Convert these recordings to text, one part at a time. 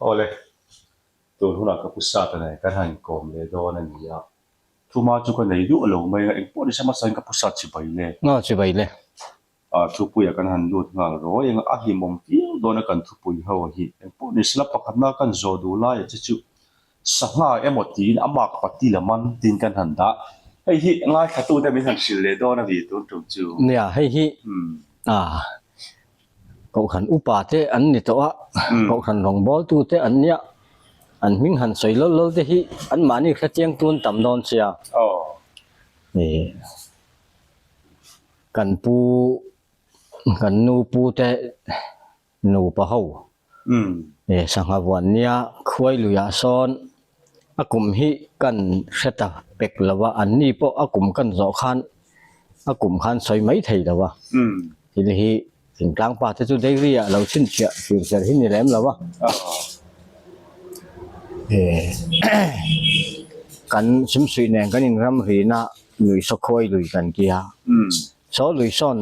Awle, tun hunah ka pu sat a nei, kan han inkawm leh dawn a ni a. Thuma chu ka nei duh lo mai a, engpawh nise hmasain ka pu sat chibai le. Aw chibai le. A thupuiah kan han lut nghal rawi ang a, a hlimawm viau dawn a kan thupui ho hi. Engpawh nise la pakhatna kan zawh duh laiah che chu sangha emaw tiin a mak pati la man tiin kan han dah. Hei hi ngaithlatute min han hrilh leh dawn a ni tun tum chu. Nia, hei hi a Kohhran upa te an ni tawh a, Kohhran rawngbawltu te an nia, an hming han sawi lawl lawl te hi anmahni hrechiang tun tam dawn sia. Kan pu, kan nu pu te nupa ho sangha vuan nia khuai luiah sawn a kum hi kan hre ta pek lo a, anni pawh a kum kan zawh khan a kum khan sawi mai thei lo a. Thil hi thingtlang pa te chu dairy ah lo chhinchhiah fir kher hi ni lem lo a. Kan sumsuih nen kan inramrina lui saw khuai lui kan tia. Saw lui sawn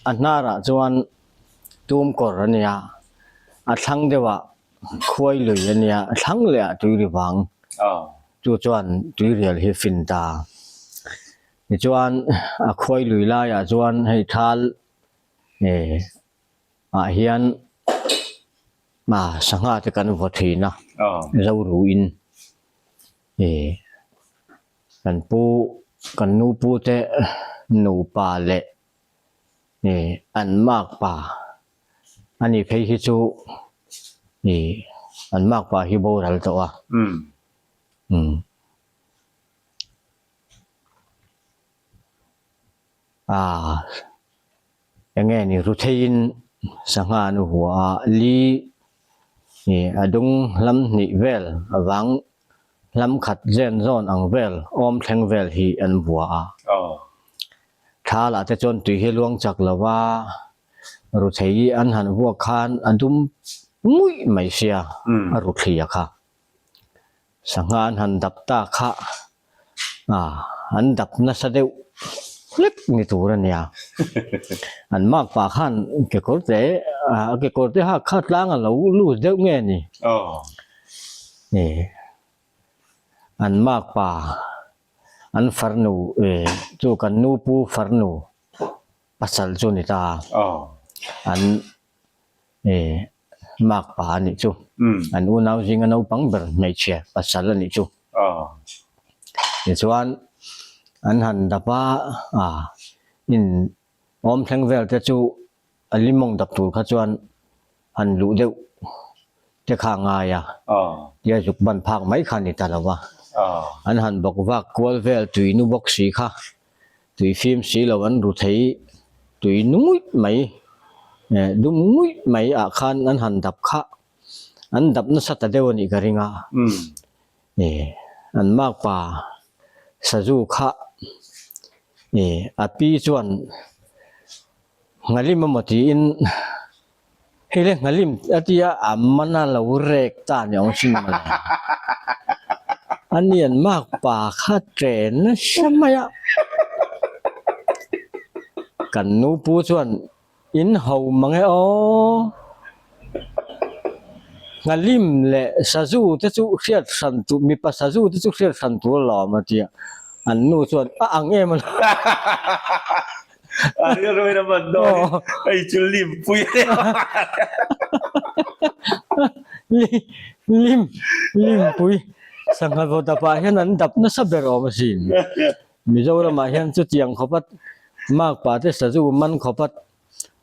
a hnarah chuan tum kawr a nia, a thlang deuhah khuai lui a nia, a thlang leh ah tui ri vang. Chu chuan tuirial hi fin ta. Tichuan a khuai lui laiah chuan hei thal ah hian sangha te kan vaw thin a, zoruin kan pu kan nu pu te nupa leh an makpa a ni phei hi chu an makpa hi boral tawh a. Aaa enge ni Rutheiin sangha an hua a, li ih a dung hlam hnih vel a vang hlam khat zen zawn ang vel awm thleng vel hi an vua a. Thla lah te chuan tui hi luang chak lo va, Ruthei an han vuak khan a dum nguih mai sia a Ruthlia kha. Sangha an han dap ta kha ah an dap nasa deuh hlek ni tur a nia. An mak pah khan kekawr te ah kekawr te hak kha tlang a lo lut deuh nge ni. An mak pa an farnu chu kan nu pu farnu pasal chu ni ta. An Makpa a nih chu. An unau zinga naupang ber hmeichhia pasal a nih chu. Tichuan an han dap a, in awm thleng vel te chu a limawng dap tur kha chuan han luh deuh te kha a ngai a, tia zuk ban phak mai kha a ni ta lo va. An han bawk vak kual vel tui nu bawk si kha Tui fim si lo an ru thei tui nu nguih mai eh dum nguih mai ah khan an han dap kha an dap nasa ta deuh a nih ka ring a eh an makpa sazu kha eh a pi chuan nghalim emaw tiin Hei le nghalim a tia a man a lo rek ta ni awm sin mawle. Ani an mak pa kha chen nasa mai a. Kan nu pu chuan in ho mang e aw. Nghalim leh sazu te chu hriat hran tur mipa sazu te chu hriat hran tur alawm a tia. An nu chuan a ang em a lo. A rilruin a man dawn in hei chu lim pui a ni. Lim lim pui sangha vaw dapah hian an dap nasa ber awm asin. Mizoramah hian chutiang khawpa makpa te sazu man khawpa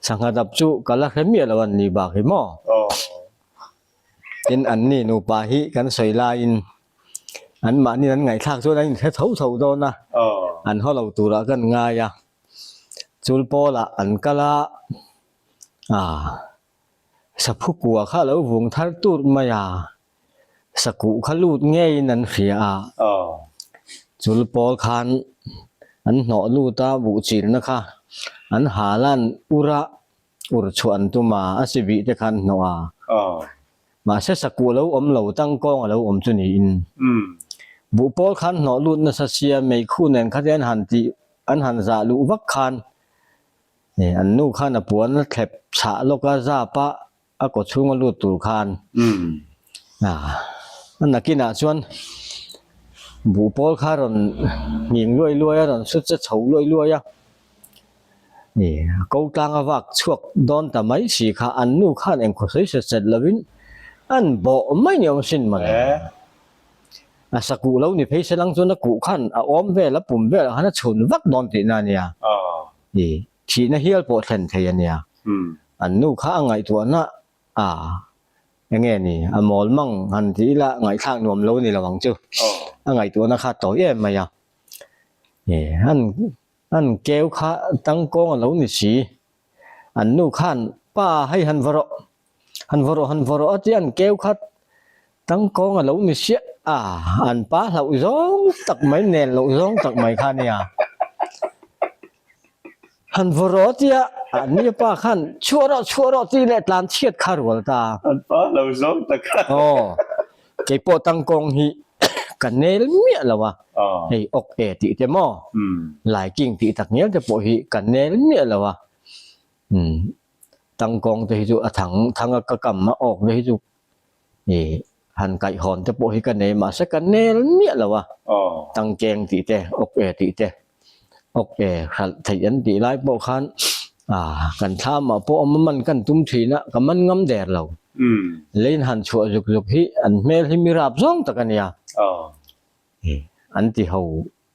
sangha dap chu ka la hre miah lo an ni bak hi maw. Tin an ni nupa hi kan sawi laiin An mahni an ngaihthlak chuan an inhre tho tho dawn a, an haw lo turah kan ngai a. Chul pawlah an kal a, ah saphu kua kha a lo vung thar tur mai a, sakuh kha lut ngeiin an hria a. Chul pawl khan an hnawh lut a, buhchilna kha an hal a, an ur a, ur chhuah an tum a, a sibih te kha an hnawh a. Mahse sakuh lo awm lo tangkawng a lo awm chu niin. Buh pawl khan hnawh lut nasa sia meikhu nen kha te an han tih an han zah luh vak khan an nu khan a puan a thlep chhah lawk a zap a a kaw chhung a lut tur khan. A nakinah chuan buh pawl kha rawn nghing luai luai a, rawn sut che chho luai luai a. A ko tlang a vak chhuak dawn ta mai si kha an nu khan engkhaw sawi set set lovin an bawh mai ni awm sin mawle. A sakuh lo ni phei se lang chuan a kuh khan a awm vel a pum velah khan a chhun vak dawn tihna a nia. Thihna hial pawh thlen thei a nia. An nu kha a ngaihtuahna a enge ni a mawl mang han tih ila ngaihthlak nuam lo ni lo ang chu. A ngaihtuahna kha tawi em mai a. An an keu kha tangkawng a lo ni si. An nu khan pa hei han va rawh han va rawh han va rawh a tia an keu kha tangkawng a lo ni siah a an pa hlauh zawng tak mai nel loh zawng tak mai kha nia han va rawh a tia an ni pa khan chhuah rawh chhuah rawh tih leh tlan chhiat kha rual ta an pa hlauh zawng tak kha aw keipawh tangkawng hi ka nel miah lo a hei awk e tih te maw laiking tih tak ngial te pawh hi ka nel miah lo a tangkawng te hi chu a thang thang a ka kam a awk te hi chu ih han kaihhawn te pawh hi ka nei mahse ka nel miah lo a tangkeng tih te awk e tih te awk e hralh theih an tih lai pawh khan ah kan thlamah pawh awm a man kan tum thin a ka man ngam der lo leiin han chhuah zuk zuk hi an hmel hi mi rap zawng tak a nia an ti ho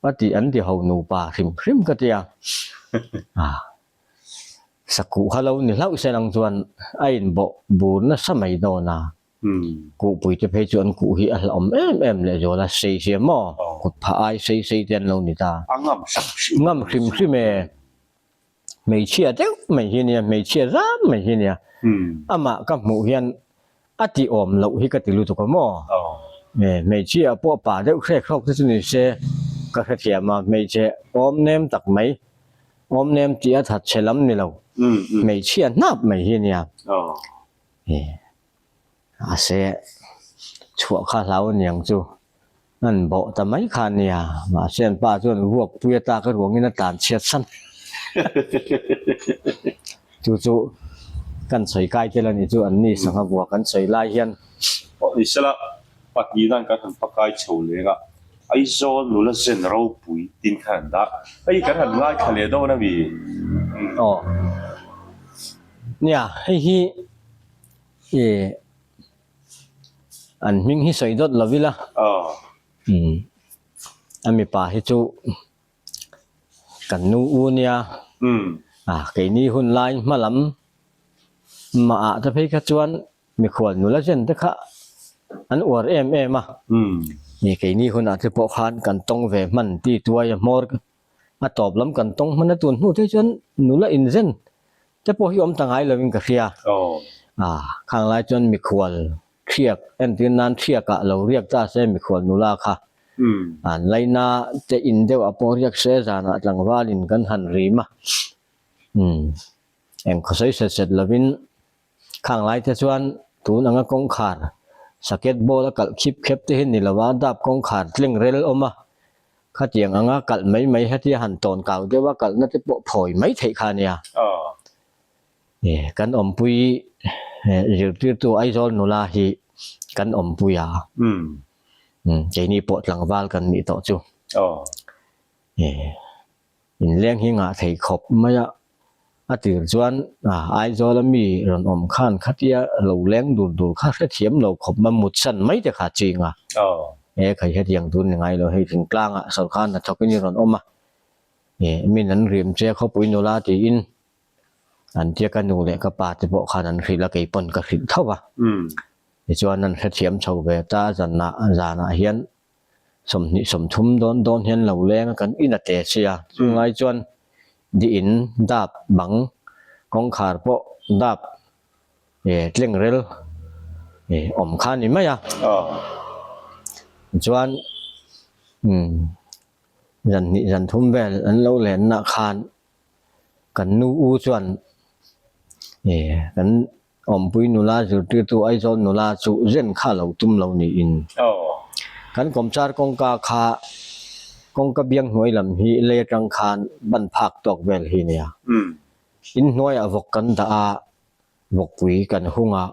a tih an ti ho nupa hrim hrim ka tia ah sakuh kha lo ni hlauh se lang chuan a inbawh bur nasa mai dawn a. Kuhpui te phei chu an kuh hi a hlauhawm em em leh zual a, sei sia maw? Kut phah ai sei sei te an lo ni ta. A ngam hrim hrim. Ngam hrim hrim e. Hmeichhia deuh mai hi nia, hmeichhia zam mai hi nia. Amah ka hmuh hian a ti awm loh hi ka ti lutuk a maw? Hmeichhia pawh pa deuh hrek hrok te chu ni se ka hrethiam a, hmeichhe awm nem tak mai, awm nem tih a thatchhe lam ni lo, hmeichhia hnap mai hi nia. Mahse, chhuah kha hlau aniang chu an bawh ta mai kha ania. Mahse, an pa chuan vuak pui a tlak ruangin a tlan chhiat san. Chu chu kan sawi kai tel a ni chu an ni sangha vuak an sawi lai hian. Aw ni sela, pahnih nan kan han pakai chho leng a, Aizawl nula zen ropui tin khan an dah. Hei kan han ngaithla leh dawn a mi? Aw nia, hei hi. Ih an hming hi sawi dawt lo ila umm a mipa hi chu kan nu u nia ah keini hun lai hma lam mah ah te phei kha chuan mikhual nula zen te kha an uar em em a ih keini hun ah te pawh khan kan tawng ve hman ti tuai a hmawr a tawp lam kan tawng hman a tun hnu te chuan nula inzen te pawh hi awm ta ngai lovin ka hria. Ah, khang lai chuan mikhual thiak, entir nan thiakah lo riak ta se mikhual nula kha. An laina te in deuh ah pawh riak se zanah tlangvalin kan han rim a. Umm, eng khaw sawi set set lovin Khang lai te chuan tun anga kawngkhar saket ball a kalh khip khep te hi ni lo a, dap kawngkhar tling rel awm a, khatiang anga kalh mai mai hetia han tawn kau deuh a kalhna te pawh phawi mai theih kha a nia. Kan awmpui zirtirtu Aizawl nula hi kan awmpui a, keini pawh tlangval kan nih tawh chu. Inleng hi ngah thei khawp mai a, a tir chuan Aizawl a mi rawn awm khan khatia lo leng dur dur kha hrethiam lo khawp mai mutsan mai te kha ching a, e khai hetiang tur ni ngai lo hei thingtlangah sawrkar hnathawkin i rawn awm a, e min an riam che khawpui nula tiin an tia ka nu leh ka pa te pawh khan an hrilh a keipawn ka hrilh tho va, tichuan an hrethiam chho ve ta zanah zanah hian 20 30 dawn dawn hian lo leng a kan in a te sia chungai chuan di in dap bang kawngkhar pawh dap eh tleng rel eh awm kha ni mai a chuan umm zan hnih zan thum vel an lo lenna khan kan nu u chuan eh kan Awmpui nula zirtirtu Aizawl nula chu zen kha lo tum lo niin. Kan kawmchar kawngka kha kawngka biang hnuai lam hi lei atang khan ban phak tawk vel hi nia. In hnuaiah vawk kan dah a, vawkpui kan hung a,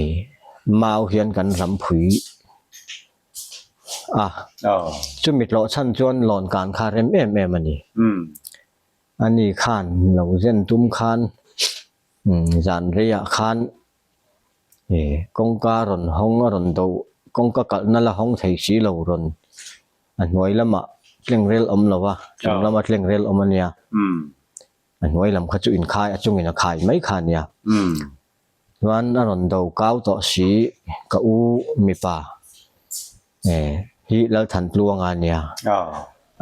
ih. Mau hian kan ram phui a, chumi tlawh chhan chuan lawn kan kha rem em em a ni. Ani khan lo zen tum khan zan reiah khan kawngka rawn hawng a rawn do kawngka kalhna la hawng thei si lo rawn a hnuai lamah tlengrel awm lo a, chung lama tlengrel awm a nia. A hnuai lam kha chu inkhai a chungin a khai mai kha a nia. Chuan a rawn do kau tawh si ka u mipa hi Lalthantluanga a nia.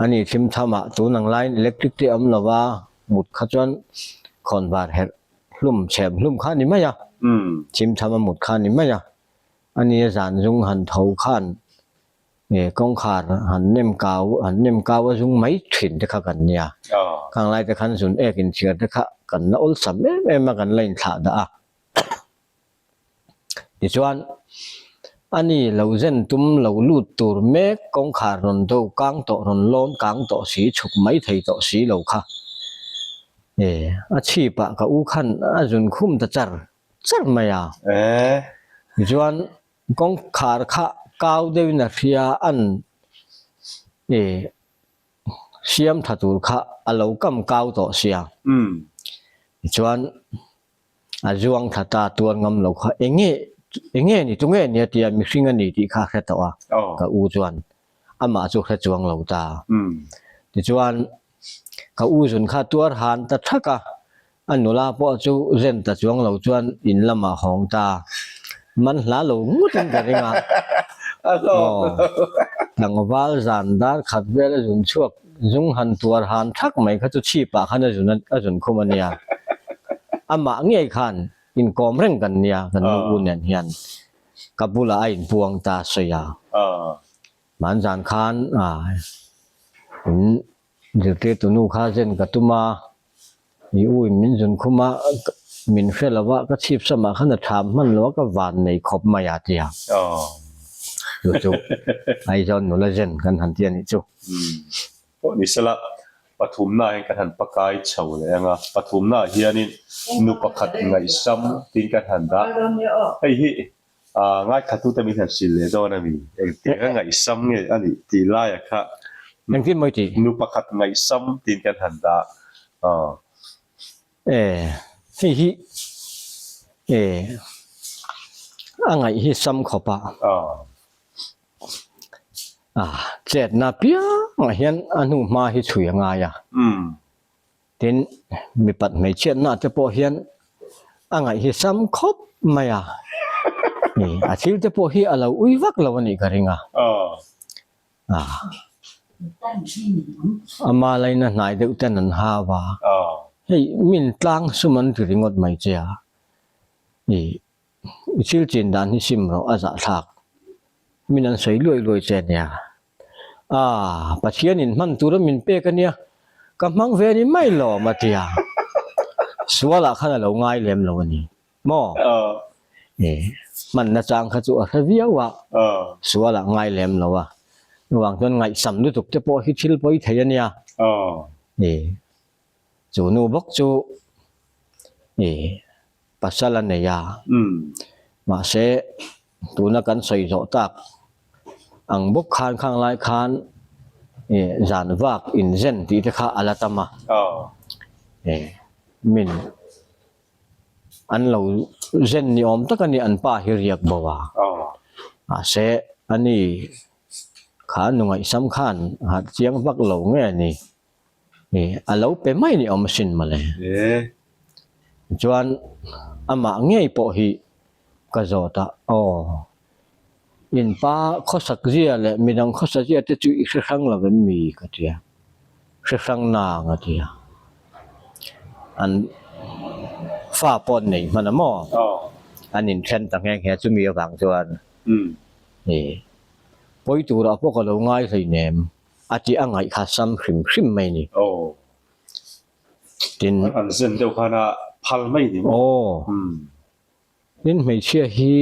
Ani thim thamah tun ang laiin electric te awm lo va, mut kha chuan khawnvar herh hlum chhem hlum kha a ni mai a, thim tham a mut kha a ni mai a. Ani a zan zung han tho khan kawngkhar han nem kau han nem kau a zung mai thin te kha kan nia. Khang lai te khan zun ek inchhiar te kha kan la awlsam em em a kan la inthlah dah a. Tichuan, ani lo zen tum lo lut tur mek kawngkhar rawn do kang tawh rawn lawn kang tawh si chhuk mai thei tawh si lo kha. A chhipah ka u khan a zun khum ta char char mai a. Tichuan, kawngkhar kha kau deuhin a hria an siam tha tur kha a lo kam kau tawh sia. Tichuan, A zuang thla ta tuar ngam lo kha enge enge ni tunge ni a tia mihring a ni tih kha a hre tawh a, ka u chuan amah chu hre chuang lo ta. Tichuan ka u zun kha tuar han ta thak a, a nula pawh chu zen ta chuang lo chuan in lamah hawng ta. Man hla lo ngawtin ka ring a, aw tlangval zan dar khat vel a zun chhuak Zung han tuar han thak mai kha chu chhipah khan a zun a zun khum a nia. Amah ngei khan inkawm reng kan nia kan nu u nen hian ka bulah a inpuang ta sawi a. Hmanzan khan in zirtirtu nu kha zen ka tum a. I u in min zun khum a, min hre lo a, ka chhip samah khan a tham hman lo a, ka van nei khawp mai a ti a. Chu chu Aizawl nula zen kan han ti a nih chu. Pawh ni sela, pathumna hian kan han pakai chho leh ang a, pathumna ah hianin nu pakhat ngaihsam tiin kan han dah. Hei hi ngaithlatute min han hrilh leh dawn a mi? Engtiang a ngaihsam nge a nih tih laia kha Engtin mawi tih? Nu pakhat ngaihsam tiin kan han dah. E, hei hi e, a ngaih hi sam khawp a. A, chetna piangah hian a hnu hma hi chhui a ngai a. Tin, mipat hmeichhiatna te pawh hian a ngaih hi sam khawp mai a, a thil te pawh hi a lo ui vak lo a nih ka ring a. Ama laina hnai deuh ten an hau a, hei min tlang sum an ti ringawt mai che a, I thil chin dan hi sim rawh a zahthlak. Min an sawi luai luai che ania. Aaa, Pathian in hman tura min pek ania, ka hmang ve ni mai lawm a tia. Sualah khan a lo ngai lem lo a ni maw? E, hman nachang kha chu a hre viau a, sualah ngai lem lo a. Chuvang chuan ngaihsam lutuk te pawh hi thil pawi thei ania. E, chu nu bawk chu e, pasal a nei a, mahse tuna kan sawi zawh tak ang bawk khan khang lai khan zan vak inzen tih te kha a la tam a, min an lo zen ni awm tak a ni an pa hi riak bo a, mahse ani kha nu ngaihsam khan harh chiang vak lo nge ni. A lo pe mai ni awm asin mawle. Chuan amah ngei pawh hi ka zawt a, aw in pa khawsak zia leh midang khawsa zia te chu i hre hrang lo em mi ka ti a, hre hrang nang a ti a. An fa pawh an nei hman a maw? An inthen ta nghe nghe chumi avang chuan pawi turah pawh ka lo ngai hleinem. A tih a ngaih kha sam hrim hrim mai ni. Aw. Tin. An zen deuh khan a phal mai ni maw? Aw. Tin hmeichhia hi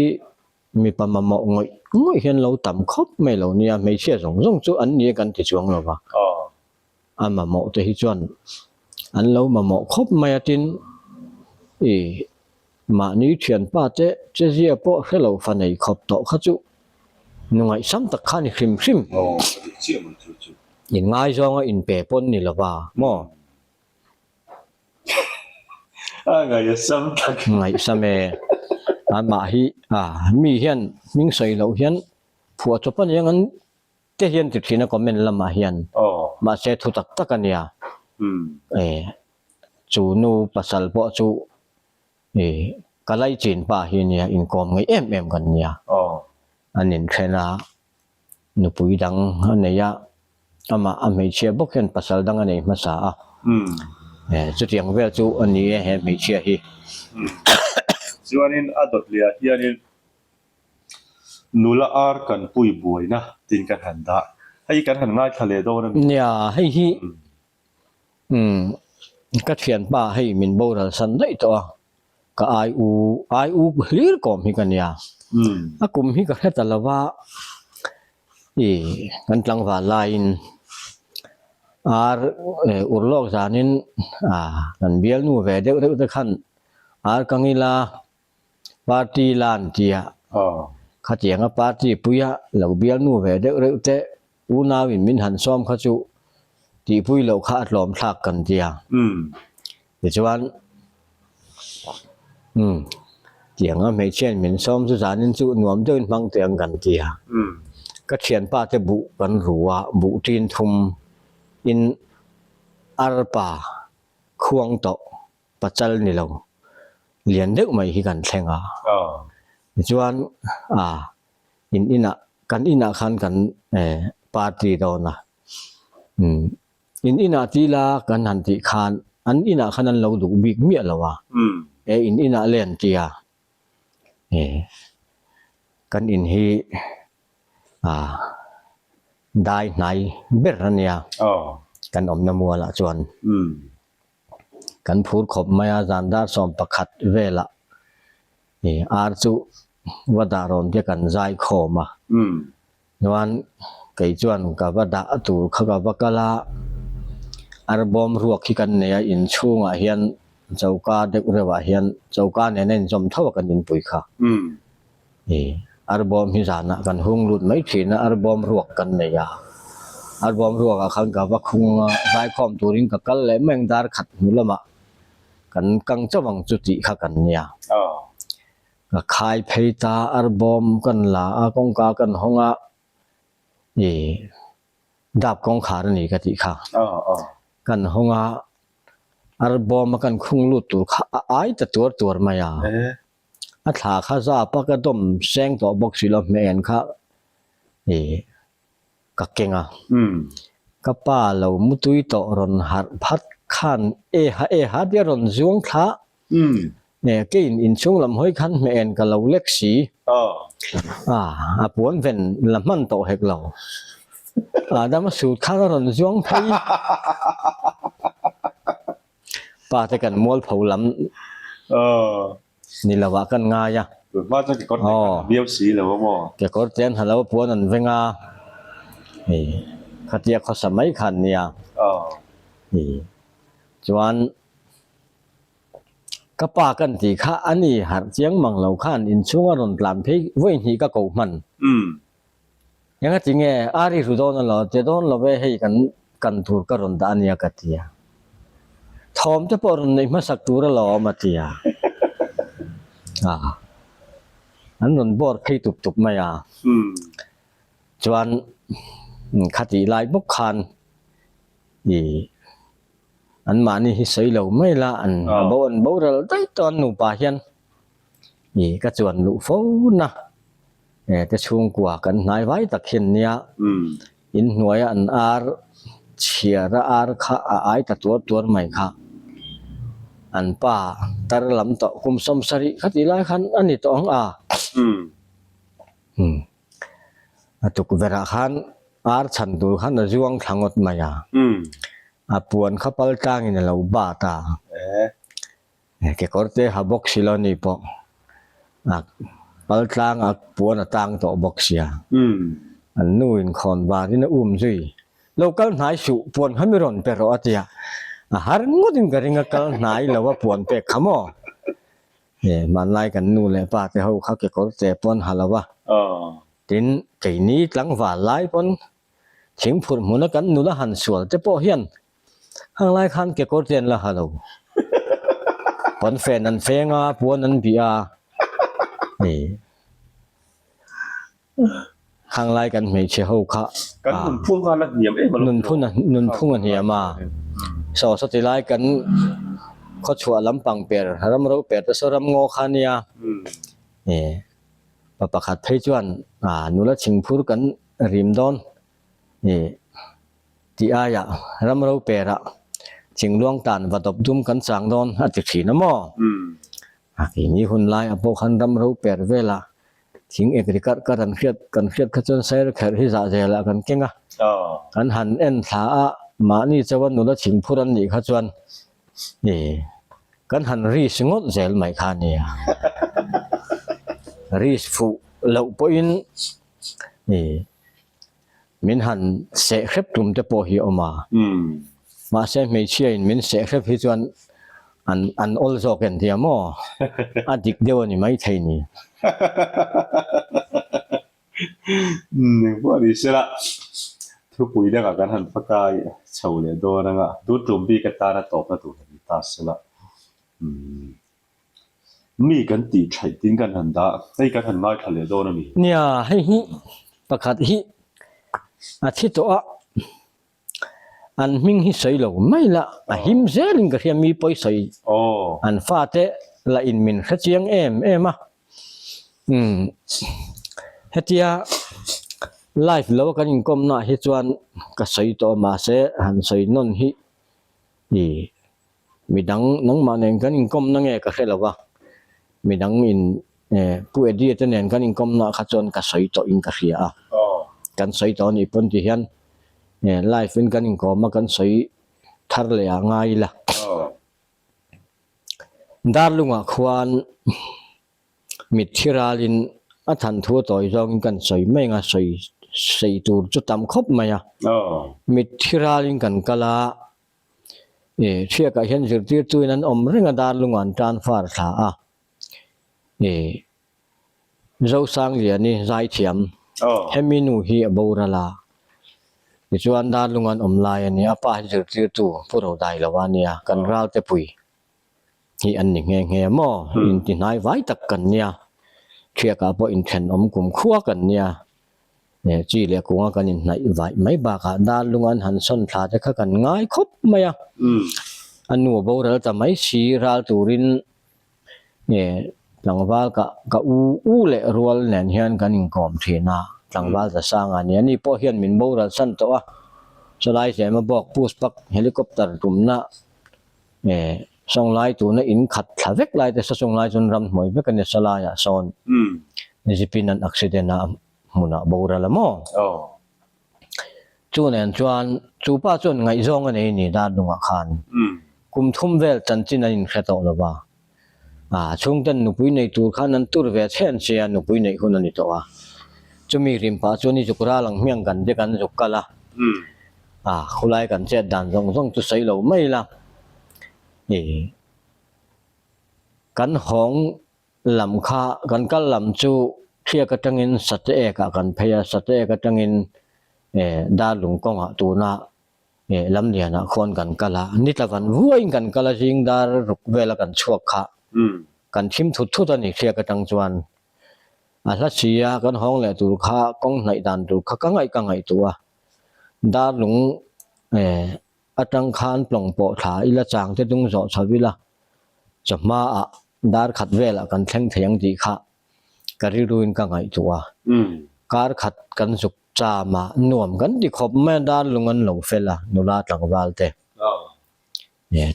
mipa mamawh ngawih ngawih hian lo tam khawp mai lo nia, hmeichhia zawng zawng chu an ni kan ti chuang lo va. Aw. A mamawh te hi chuan an lo mamawh khawp mai a tin i. Mahni thianpa te chezia pawh hre lo fa nei khawp tawh kha chu nu ngaihsam tak kha ni hrim hrim. In ngaizawnga inpe pawn ni lova maw? Ngaihsam tak. Ngaihsam e. Amah hi mi hian hming sawi loh hian phuah chawp a nia ngan te hian ti thin a comment lamah hian mahse thu tak tak a nia e chu nu pasal pawh chu e ka laichin pa hi nia inkawm ngei em em kan nia an inthen a nupui dang a nei a amah a hmeichhia bawk hian pasal dang a nei hmasa a e chutiang vel chu a ni e he hmeichhia hi. Chuanin a dawt leh ah hianin Nula ar kan pui buaina tiin kan han dah. Hei kan han ngaithla leh dawn a ni. Nia, hei hi umm ka thianpa hei min boral san daih tawh a, ka ai u ai u hlir kawm hi ka nia. A kum hi ka hre ta lo va, ih kan tlangval laiin ar urlawk zanin ah kan bialnu ve deuh deuh te khan ar ka ngila Party lan tia khatianga party puia lo bialnu ve deuh reuh te unauin min han sawm kha chu tihpui loh kha a tlawm thlak kan tia. Tichuan umm tianga hmeichhiain min sawm chu zanin chu nuam deuhin hmang teh ang kan tia. Ka thianpa te buh kan ru a, buh tin thum in arpa khuang tawh pachal ni lo lian deuh mai hi kan thleng a. Tichuan a in inah kan inah khan kan party dawn a. Umm in inah ti la kan han tih khan an inah khan an lo duh bik miah lo a. E in inah le an ti a. E kan in hi a dai hnai ber a nia kan awmna mualah chuan. Kan phur khawp mai a, zan dar 11 velah ih ar chu va dah rawn te kan zai khawm a. Chuan kei chuan ka va dah tur kha ka va kal a, ar bawm ruak hi kan nei a, inchhungah hian choka deuh reuhah hian choka nen a inzawm tho a kan inpui kha. Ih, arbawm hi zanah kan hung lut mai thin a, arbawm ruak kan nei a. Arbawm ruakah khan ka va khung a, zaikhawm turin ka kal leh mai ang dar khat hnu lamah kan kang chauh ang chu tih kha kan nia. Ka khai phei ta, arbawm kan la a, kawngka kan hawng a, ih, dap kawngkhar a ni ka tih kha. Kan hawng a, arbawm a kan khung lut tur kha a ai ta tuar tuar mai a. A thla kha zap a ka dawm seng tawh bawk si lo hmeh en kha ih ka keng a. Ka pa lo mutui tawh rawn harh phat khan e ha e ha tia rawn zuang thla eh keiin inchhung lam hawi khan hmeh en ka lo lek si. A puan ven la hman tawh hek lo. Adam a sut khan a rawn zuang phei. Pa te kan mualpho lam ni lo ah kan ngai a. Hma chuan kekawr te kan ha viau si lo a maw? Kekawr te an ha lo a puan an veng a, ih khatia khawsa mai khan nia. Ih chuan ka pa kan tih kha a ni harh chiang mang lo khan inchhung a rawn tlan phei vawi hnih ka koh hman. Eng a ti nge a ri hru dawn alo ti dawn lo e hei kan kan tur ka rawn dah ania ka ti a. Thawm te pawh rawn neih hmasak tur alawm a ti a. A an rawn bawr phei tup tup mai a. Chuan khatih lai bawk khan i an mahni hi sawi lo mai la an bo an boral daih tawh an nupa hian i ka chuan luh fo na. E te chhungkua kan hnai vai tak hian nia in hnuaia an ar chhiar a ar kha a ai ta tuar tuar mai kha an pa tar lam tawh kum 70 kha tih lai khan a ni tawh ang a a tukverh ah khan ar chhan tur khan a zuang thla ngawt mai a a puan kha pal tlangin a lo bat a. Kekawr te ha bawk si lo ni pawh a pal tlang a puan a tang tawh bawk sia. An nu in khawn varin a um zui. Lo kal hnai suh puan kha mi rawn pe rawh a ti a. A har ngawt in ka ring a kal hnai lo a puan pek kha maw? Hmanlai kan nu leh pa te ho kha kekawr te pawn ha lo a. Tin, keini tlangval lai pawn thingphurh hmuna kan nula han sual te pawh hian hanglai khan kekawr te an la ha lo. Pawnfen an feng a, puan an bih a. Hanglai kan hmeichhe ho kha Kan nunphung kha la hniam em alawm nunphun a nunphung a hniam a. Saw sawti lai kan khawchhuah lampang per ram ro per te saw ram ngaw kha nia. Pa pakhat phei chuan nula chhingphur kan rim dawn tih aiah ram ro perah thingluang tan va dawp dum kan chang dawn a ti thin a maw? A keini hun laiah pawh khan ram ro per vela thing ek ri karh karh an hriat kan hriat kha chuan sair kherh hi zah zelah kan keng a. Kan han en thla a, mahni chawa nula chhingphur an nih kha chuan kan han risk ngawt zel mai kha a nia. Risk fuh loh pawhin Min han seh hrep tum te pawh hi a awm a. Mahse hmeichhia in min seh hrep hi chuan an an awl zawk en tia maw? A dik deuh a ni maithei ni. Eng pawh ni sela, thupui dangah kan han fakai chho leh dawn anga, tun tum bik atana tawpna tur han ni ta sela. Mi kan tih theih tin kan han dah, hei kan han ngaithla leh dawn a ni. Nia, hei hi pakhat hi a thi tawh a, an hming hi sawi lo mai la, a him zelin ka hria mi pawi sawi an fate lah in min hre chiang em em a. Umm hetia live lo a kan inkawmna ah hi chuan ka sawi tawh a mahse han sawi nawn hi i Midang nangmah nen kan inkawmna nge ka hre lo va, midang in Pu Eddie te nen kan inkawmna kha chuan ka sawi tawh in ka hria a, kan sawi tawh a nih pawn ti hian live in kan inkawm a kan sawi thar leh ah ngai ila. Darlungah khuan mitthi ralin a than thu a tawi zawngin kan sawi mai ang a, sawi sei tur chu tam khawp mai a, mitthi ralin kan kal a, E, Hriakah hian zirtirtuin an awm reng a darlung an tan far thla a. E, Zosangliani zaithiam hemi nu hi a boral a. Tichuan darlung an awm lai a ni, a pa hi zirtirtu Pu Rodailoa a nia, kan ralte pui. hi an ni nghe nghe maw? Inti hnai vai tak kan nia, Thiakah pawh inthenawm kum khua kan nia, chi leh kunga kan inhnaih vaih mai bakah darlung an han sawn thla te kha kan ngai khawp mai a, a nu a boral ta mai si ral turin tlangval ka ka u u leh rual nen hian kan inkawm thin a, tlangval Zasanga nia ni pawh hian min boral san tawh a, chulai hlema bawk Pushpak helicopter tumna E, Sawnglai tuna in khat thla vek lai te Sawnglai chuan ram hnuai vek a ni Salaiah sawn zipin an accident a hmunah boral a maw? Chu nen chuan chu pa chuan ngaihzawng a nei a ni Darlungah khan kum thum vel chanchin an inhre tawh lo va. A chhungten nupui nei tur khan an tur ve chhen che a nupui neih hun a ni tawh a. Chumi rim pah chuan i zuk ral ang hmiang kan te kan zuk kal a. A khulai kan chet dan zawng zawng chu sawi lo mai ila i kan hawng lam kha kan kal lam chu thiak atangin sate ek ah kan phei a sate ek atangin darlung kawngah tuna lamlianah khuan kan kal a ni tla van vuaiin kan kal a zing dar ruk vela kan chhuak kha kan thim thut thut a ni thiak atang chuan a hla si a kan hawng leh tur kha kawng hnaih dan tur kha ka ngaih ka ngaihtuah a. Darlung atang khan tlawng pawh thla ila chang te dung zawh chho ila chawhma ah dar khat velah kan thleng thei ang tih kha ka rilruin ka ngaihtuah a. Kar khat kan zuk cham a nuam kan ti khawp mai a darlung an lo fel a nula tlangval te.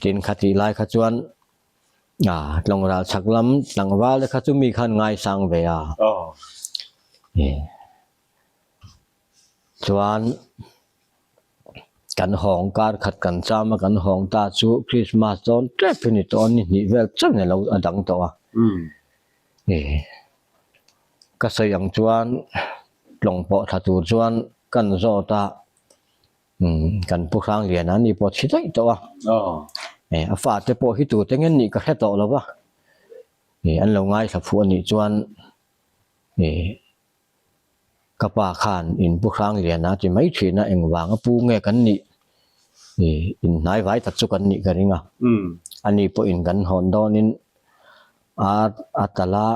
Tin khatih lai kha chuan tlawng ral chhak lam tlangval te kha chu mi khan ngaisang ve a. Chuan kan hawng kar khat kan cham a kan hawng ta chu Christmas dawn tep hi ni tawh a ni hnih vel chauh ni lo a dang tawh a. Ka sawi ang chuan tlawng pawh thla tur chuan kan zawt a kan Pu Hrangliana ni pawh chhi daih tawh a. A fate pawh hi tute nge nih ka hre tawh lo va. An lo ngaithla fuh a nih chuan ka pa khan in pu hrang lian a ti mai thin a, engvang a pu nge kan nih in hnai vai tak chu kan nih ka ring a. Ani pawhin kan hawn dawnin a a tal a,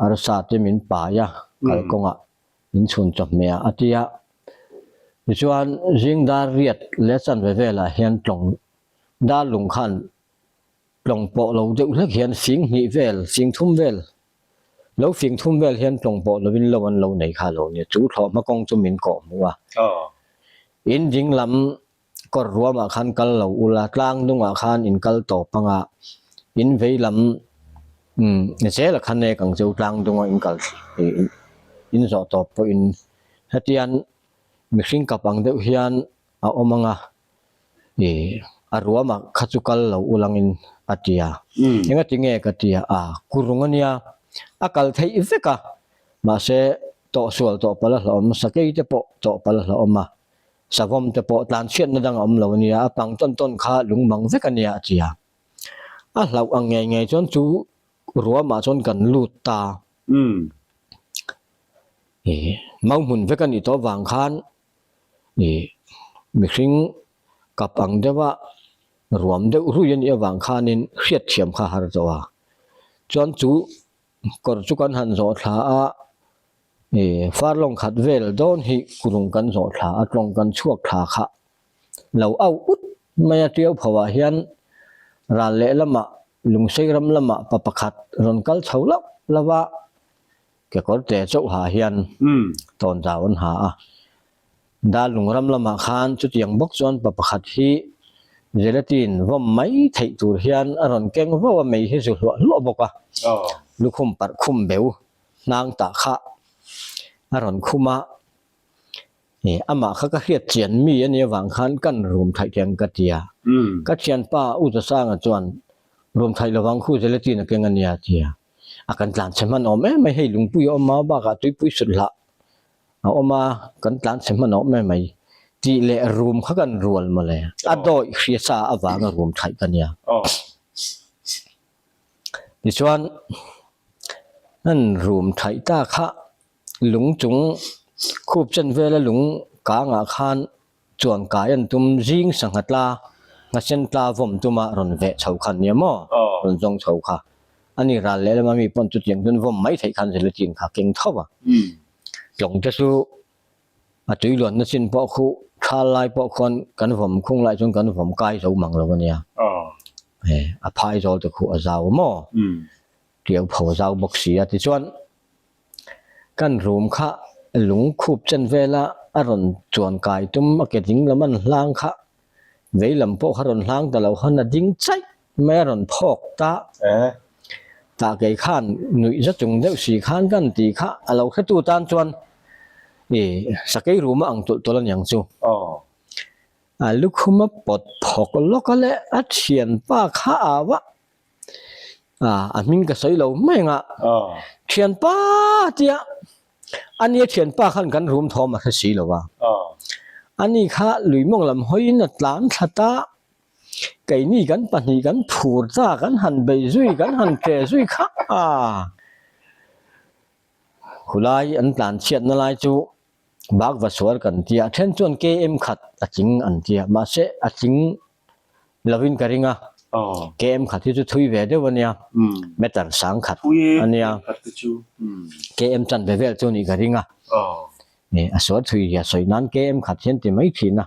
arsa te min pai a kalkawngah min chhun chawhmeh a a ti a. Tichuan zing dar riat leh chanve velah hian tlawng dar lung khan Tlawng pawh lo deuh hlek hian fing hnih vel, fing thum vel, lo fing thum vel hian tlawng pawh lovin lo an lo nei kha lo nia. Chu thlawhhma kawng chu min kawh hmuh a. In ding lam kawr ruamah khan kal lo ula, tlang dungah khan in kal tawp anga, in vei lam zela kha nek ang chu tlang dunga in kal in zawh tawp pawhin hetian mihring kap ang deuh hian a awm anga. Ih, a ruamah kha chu kal lo ulangin a ti a. Engati nge ka ti a, a kurung a nia, a kal theih vek a, mahse tawhsual tawh palh a hlauhawm, sakei te pawh tawh palh a hlauhawm a, savawm te pawh tlanchhiatna dang a awm lo a nia, a pang tawn tawn kha lungmang vek a nia a ti a. A hlauh ang ngei ngei chuan chu ruamah chuan kan lut ta. Ih, mau hmun vek a nih tawh vang khan Ih, mihring kap ang deuha ruam deuh rui a nih avang khanin hriatthiam kha har tawh a. Chuan chu kawr chu kan han zawh thla a, ih, farlawng khat vel dawn hi kurung kan zawh thla a, tlawng kan chhuak thla kha lo au ut mai a tiau pho ah hian ral lehlamah Lungsei ram lamah pa pakhat rawn kal chho lauh lauh a. Kekawr te chauhah hian tawnzau an ha a. Darlung ram lamah khan chutiang bawk chuan pa pakhat hi gelatin vawm mai theih tur hian a rawn keng vo a, mei hi zu hluah hluah bawk a. Lukhum parh khum beu hnang tah kha a rawn khum a. Amah kha ka hriat chian mi a nih avang khan kan rum thaih thiam ka ti a. Ka thianpa U Zasanga chuan rum thaih lovang khu gelatin a keng a nia a ti a. A kan tlan chhe hman awm em mai hei lungpui a awm a bakah tuipui sut hlah a awm a kan tlan chhe hman awm em mai tih leh room kha kan rual mawle a dawih hria sa avanga room thaih ka nia tichuan an room thaih ta kha lung chung khup chen vela lung kangah khan Chuan kai an tum zing sangha tla, nghasen tla vawm tuma rawn veh chho kha nia maw? Rawn zawng chho kha. Ani ral lehlam a mi pawn chutiang chuan vawm mai theih khan gelatin kha keng tho a. Tlawng te chu a tui luanna chin pawh khu thal lai pawh khuan kan vawm khung lai chuan kan vawm kai zo mang lo a nia. A phai zawl te khu a zau maw? Tiau pho a zau bawk si a tichuan Kan room kha lung khup chen vela a rawn chuan kai tum a ke ding lam an hlang kha vei lam pawh kha rawn hlang ta lo khan a ding chaih mai a rawn phawk ta. Tah kei khan nuih za chung deuh si khan kan ti kha a lo hretu tan chuan i sakei room a ang tulh tulh aniang chu. A lukhum a pawt phawk lawk a leh a thianpa kha au a. A hming ka sawi lo mai ang a, thianpa tia ania thianpa khan kan room thawm a hre si lo a, ani kha lui mawng lam hawiin a tlan thlat a, keini kan pahnih kan phur ta kan han bei zui kan han che zui kha a, khulai an tlan chhiatna lai chu bak va sual kan tia, a then chuan KM khat a tling an tia, mahse a tling lovin ka ring a, KM khat hi chu thui ve deuh a nia, meter sang khat a nia, KM chan ve vel chu nih ka ring a, a sual thui hi a sawi nan KM khat hian ti mai thin a,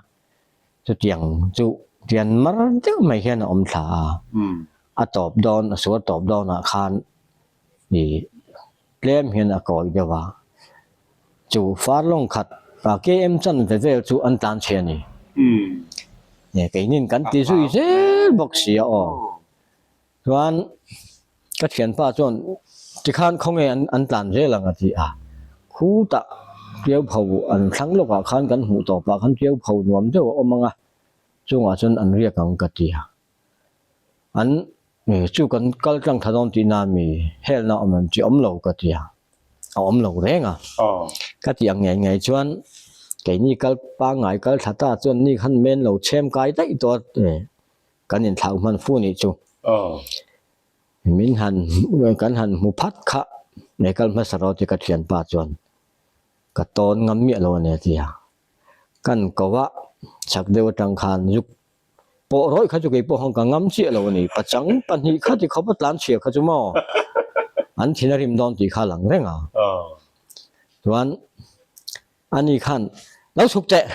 chutiang chu tian mar deuh mai hian a awm thla a, a tawp dawn a sual tawp dawnah khan ih Tlem hian a kawi deuh a, chu farlawng khat KM chan ve vel chu an tlan chhe a ni. Keinin kan ti zui zel bawk si a aw. Chuan ka thianpa chuan tikhan khawnge an tlan zel ang a ti a, khutah Tiaupho an thlang lawkah khan kan hmuh tawpah khan Tiaupho nuam deuh a awm ang a, chungah chuan an riak ang ka ti a. An chu kan kal tlang tha dawn tihna mi helna awm em chi awm lo ka ti a, a awm lo reng a. Ka tih ang ngei ngei chuan keini kal pangngai kal thla ta chuan ni khan men lo chhem kai daih tawh a kan inthlauh hman fu nih chu. Min han kan han hmu phat kha he kal hmasa rawh tih ka thianpa chuan ka tawn ngam miah lo a ni a ti a. Kan ko a, chak deuh atang khan zuk pawh rawih kha chu kei pawh ka ngam chiah lo a ni. Pachang pahnih kha ti khawp a tlan chhia kha chu maw an thin a rim dawn tih kha a lang reng a. Chuan Ani khan, Lo chhuk teh,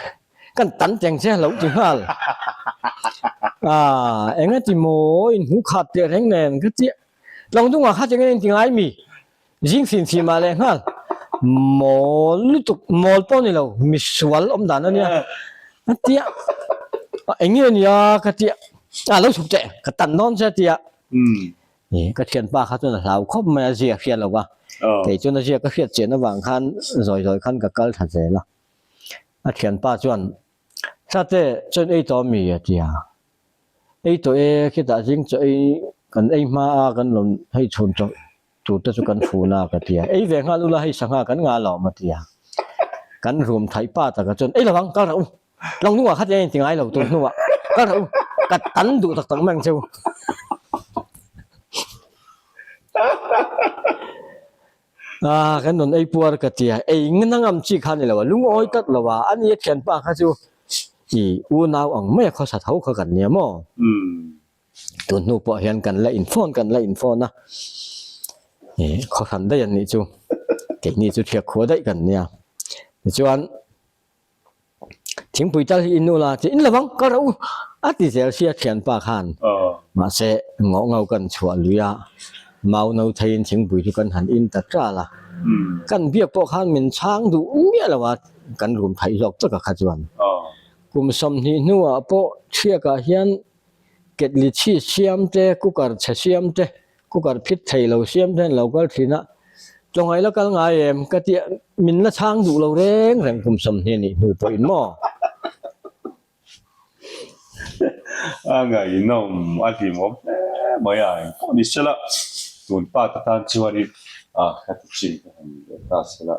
kan tan teng che lo ti nghal. Ah, eng a ti maw, in hmu khat teh reng nen ka ti. Tlawng dungah kha cheng in ti ngai mi? Zing fim fim ah leh nghal. Mawl lutuk, mawl pawh ni lo, misual awm dan a nia. A ti a, eng nge nia ka ti a, ah lo chhuk teh, ka tan dawn che a ti a. Ka thianpa kha chuan a hlau khawp mai a, zia hriat lo va. Kei chuan a zia ka hriat chian avang khan zawi zawi khan ka kal tha zel a. A thianpa chuan, Sate, chaw in ei tawh ami? a ti a. Ei tawh e, khitah zing chaw ei kan ei hma a, kan rawn hei chhun chaw tur te chu kan fun a ka ti a. Ei ve nghal ula hei sangha kan ngah lo a ti a. Kan rum thaih pa takah chuan, Ei lovang, kal rawh u. Tlawng hnungah kha tiang in ti ngai lo tur hnuah ka rauh ka tan duh tak tak mai ang cheu. Ah kan rawn ei puar ka tia ei ngna ngam chi kha ni lo a lungawi tlat lo a ani a thianpa kha chu i unau ang mai a khawsa tho kha kan nia maw. Tun hnu pawh hian kan la in phone kan la in phone a ih khawhran daih an nih chu keini chu thiak khua daih kan nia tichuan. Thingpui tal hi in nu la chi in lovang ka ro a ti zel sia thianpa khan mahse ngawh ngau kan chhuah lui a mau no theiin thingpui chu kan han in ta tal a kan biak pawh khan min chhang duh miah lo a kan rum theih zawk tak a kha chuan kum 20 hnuah pawh thiakah hian ketli chhi siam te cooker chhe siam te Cooker phit thei lo siam hian lo kal thin a, chawngaih la kal ngai em ka tia min la chhang duh lo reng reng kum 20 nih hnu pawhin maw? A ngaihnawm a hlimawm hle mai a, engpawh ni sela tun pa te tan chuanin a ka ti chin ka han leh ta sela.